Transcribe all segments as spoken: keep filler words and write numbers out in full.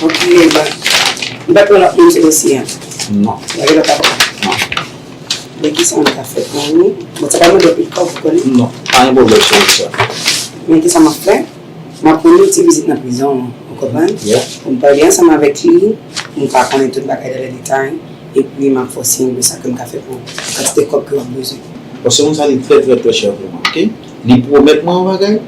Ok, ba, m pa t wè lòt moun sou dosye a. Non. Lage lòt apre. Non. Men kisa m ka fè pou ou? Bon, sa pa mande anpil kòb, ou konnen. Non, pa gen pwoblèm, cheri, sa. Men kisa m ap fè? M ap rann li yon ti vizit nan prizon an, ou konprann? Yeah. Pou m pale ansanm avèk li, pou m ka konnen tout bagay dan lè detay, epi m ap fè w siy de sa ke m ka fè pou ou, kantite kòb ke w ap bezwen. Paske moun sa li trè, trè, trè chè pou mwen, ok? Li pwomèt mwen yon bagay,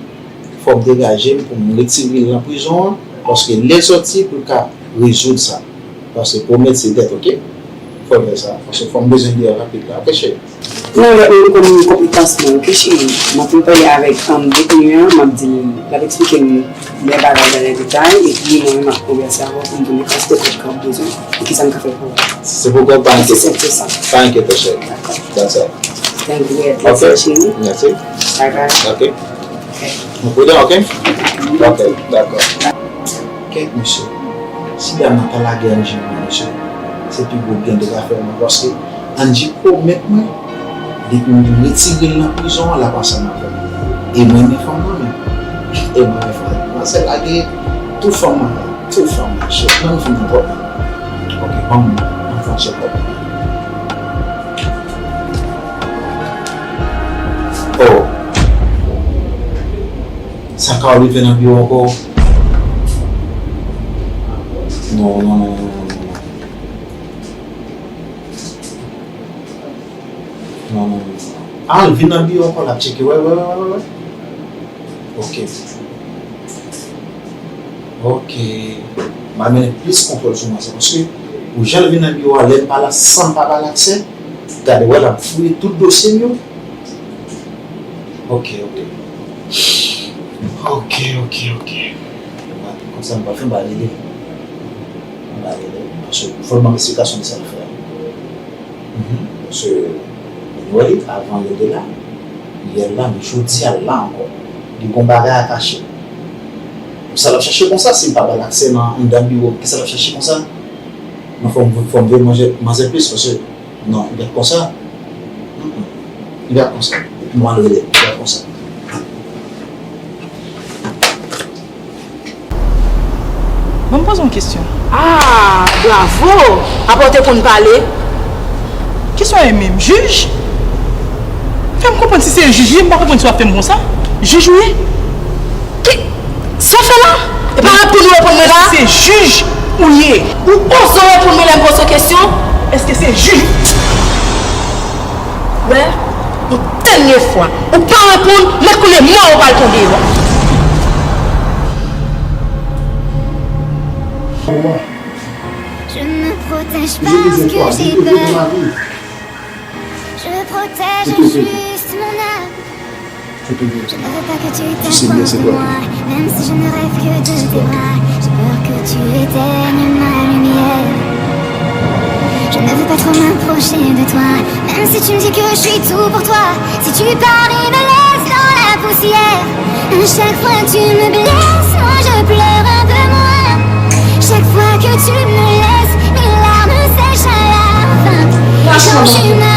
fò m degaje m pou m retire l nan prizon an, paske lè l sòti pou l ka rezoud sa. Paske pwomèt se dèt, ok? Fò l fè sa, paske fò m bezwen deyò rapid la, ok, cheri? Non, lòt moun konn konpetans mwen, ok, cheri? M ap vin pale avèk, um, deteni an, m ap di l, l ap eksplike m lè bagay yo nan detay, epi mwen menm m ap konvèse avè w pou m konnen kantite kòb ke w ap bezwen, e kisa m ka fè pou ou. Se pou kòb, pa enkyete. Se senp ke sa. Pa enkyete, cheri. Dakò. That's all. Thank you, ok, cheri. Mèsi. Bye bye. Ok. Ok. Nou pridan, ok? Ok, dakò. Kèt, mesye. Si dam nan pa lage Angie pou mwen, mesye, se pi gwo byen li ka fè mwen, paske Angie pwomèt mwen, depi m vin retire l nan prizon an, l ap ansanm avè m. E mwen renmen fanm nan, men. E mwen renmen fanm nan. Manzè lage tout fanm nan, tout fanm nan, chèf. Nan nou fanm nan twòp. Ok, ban m, ban m fè yon tchèk. Oh. Sa ka rive nan biwo ankò? Non, non, non, non, non, non. Non, non, non, non. Ah, l vin nan biwo ankò, l ap tcheke. Wè, wè, wè, wè, wè. Ok. Ok. M a mennen plis kontwòl sou mwen, se paske pou jan l vin nan biwo a, lè m pa la, san m pa ba l aksè, gade, wè, l ap fouye tout dosye m yo. Ok, ok. Ok, ok, ok. Konsa m pral fè, m pral rele. M pral rele. Paske fò l ban m esplikasyon de sa l fè a. Mhm. Paske, nou wè li, avan yè te la, yè la, men jodi a l la ankò. Li gon bagay a kache. Sa l ap chache konsa, si m pa ba l aksè nan anndan biwo, kisa l ap chache konsa? Non, fò m, fò m veye manzè, manzè plis, paske, non, li pa t konsa. Mm, mm. Li pa t konsa. Epi m al rele, li pa t konsa. Ban m poze w yon kesyon. Ah, bravo! Apa w te konn pale? Kesyon an e menm, jij? Fè m konprann si se jij, wi, m pa konprann si w ap fè m konsa. Jij ou ye? Ki, sa w fè la? E pa reponn ou reponn mwen la? Èske se jij ou ye? Ou oze reponn mwen lè m poze w kesyon? Èske se jij? Wè, yon dènye fwa, ou pa reponn, mèt konnen mò ou pral tonbe, wè. Je me protège parce que j'ai peur. Je protège juste mon âme. Je ne veux pas que tu t'éloignes de moi, même si je ne rêve que de tes bras. J'ai peur que tu éteignes ma lumière. Je ne veux pas trop m'approcher de toi, même si tu me dis que je suis tout pour toi. Si tu pars et me laisses dans la poussière, à chaque fois que tu me blesses, moi je pleure un peu moins. Chaque fois que tu me laisses, mes larmes sèchent à la fin. Quand je me